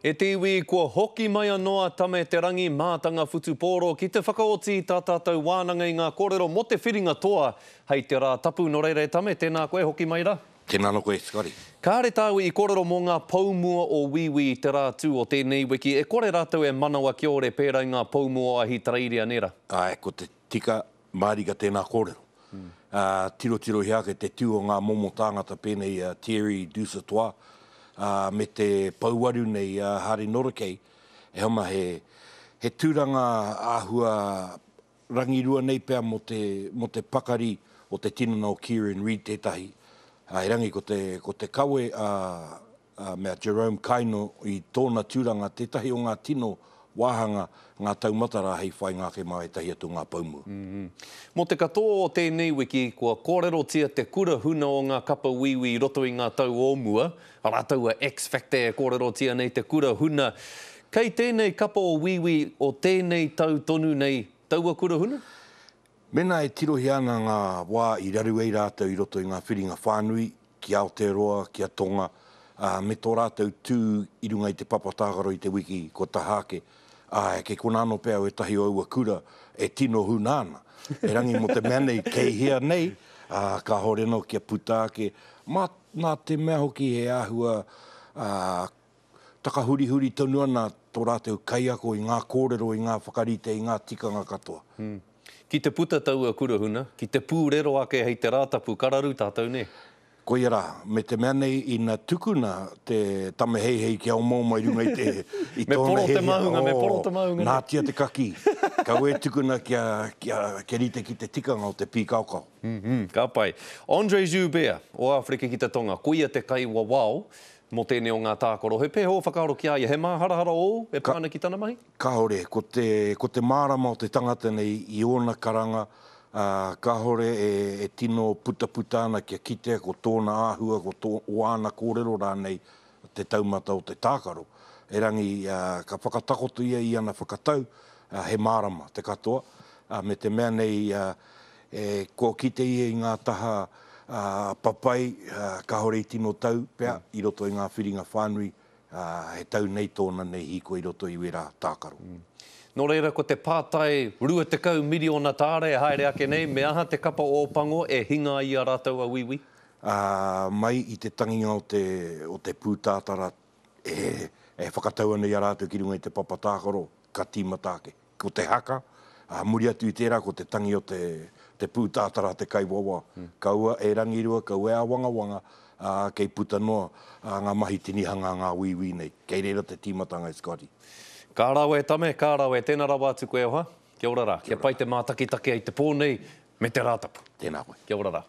E te iwi, kua hoki mai anō a Tame Te Rangi mātanga whutupōro ki te whakaoti i tā tātou wānanga i ngā kōrero mō te whiringa toa hei te Rā Tapu. Nō reira e Tame, tēnā koe, hoki mai rā. Tēnā anō koe, Scotty. Kāre tāua i kōrero mō ngā pou mua o Wīwī i te rā tū o tēnei wiki, e kore rātou e manawa kiore pērā i ngā pou mua o Ahitereiria, nē rā? Āe, ko te tika mārika tēnā kōrero. Ā, tirotirohia ake te tū o ngā momo tāngata pēnei i a Thierry Dusautoir, ā, me te pouaru nei a Harry Norikei, e homa he, he tūranga āhua rangirua nei pea mō te, mō te pakari o te tinana o Kieran Read tētahi. Ā, erangi ko te, ko te kawe a, a mea Jerome Kaino i tōna tūranga tētahi o ngā tino wāhanga, ngā taumata rā hei whainga ake mā ētahi atu o ngā poumua. Mō te katoa o tēnei wiki, kua kōrerotia te kura huna o ngā kapa Wīwī i roto i ngā tau o mua, arā taua X-Factor e kōrerotia nei te kura huna. Kei tēnei kapa o Wīwī o tēnei tau tonu nei taua kura huna? Mēnā e tirohia ana ngā wā i raru ai rātou i roto i ngā whiringa whānui, ki Aotearoa, ki a Tonga, ā, me tō rātou tū i runga i te papa tākaro i te wiki kua taha ake, āe, kei konā anō pea ētahi o aua kura e tino huna ana. Erangi mō te mea nei, kei hea nei, ā, kāore anō kia puta ake, mā, nā te mea hoki he āhua, ā, takahurihuri tonu ana tō rātou kaiako i ngā kōrero, i ngā whakarite, i ngā tikanga katoa. Ki te puta taua kurahuna, ki te pūrero ake hei te Rātapu, ka raru tātou, nē? Koia rā, me te mea nei ina tukuna te tame heihei kia omaoma i runga i te, i tōna heihei. Me poro te māhunga, me poro te māhunga, nē? Nātia te kakī. Kaua e tukuna kia, kia, kia rite ki te tikanga o te pīkaokao. Ka pai. Andre Joubert, o Āwherika ki te Tonga, koia te kaiwawao Mō tēnei o ngā tākaro, he pēhea ō whakaaro ki a ia? He māharahara ōu e pā ana ki tana mahi? Kāore. Ko te, ko te mārama o te tangata nei i ōna karanga, ā, kāore e, e tino putaputa ana kia kitea ko tōna āhua, ko tō, o āna kōrero rānei te taumata o te tākaro. Erangi, ā, ka whakatakoto ia i ana whakatau, ā, he mārama te katoa, ā, me te mea nei, ā, E, kua kite ia i ngā taha papai, kāore i tino tau pea i roto i ngā whiringa whānui, he tau nei tōna nei hīkoi i roto i wērā tākaro. Nō reira, ko te pātai 20 miriona tāra e haere ake nei, me aha te kapa Ōpango e hinga ai i a rātou a Wīwī? Ā, mai i te tanginga o te, o te pūtātara e, e whakatau ana i a rātou ki runga i te papa tākaro, ka tīmata ake. Ko te haka, ā, muri atu i tērā ko te tangi o te, te pūtātara te kaiwawao. Kaua e rangirua, kaua e āwangawanga, ā, kei puta noa ngā mahi tinihanga a ngā Wīwī nei. Kei reira te tīmatanga e Scotty. Ka rawe Tame, ka rawe. Tēnā rawa atu koe e hoa. Kia ora rā. Kia pai te mātakitaki ai te pō nei me te Rātapu. Tēnā koe. Kia ora rā.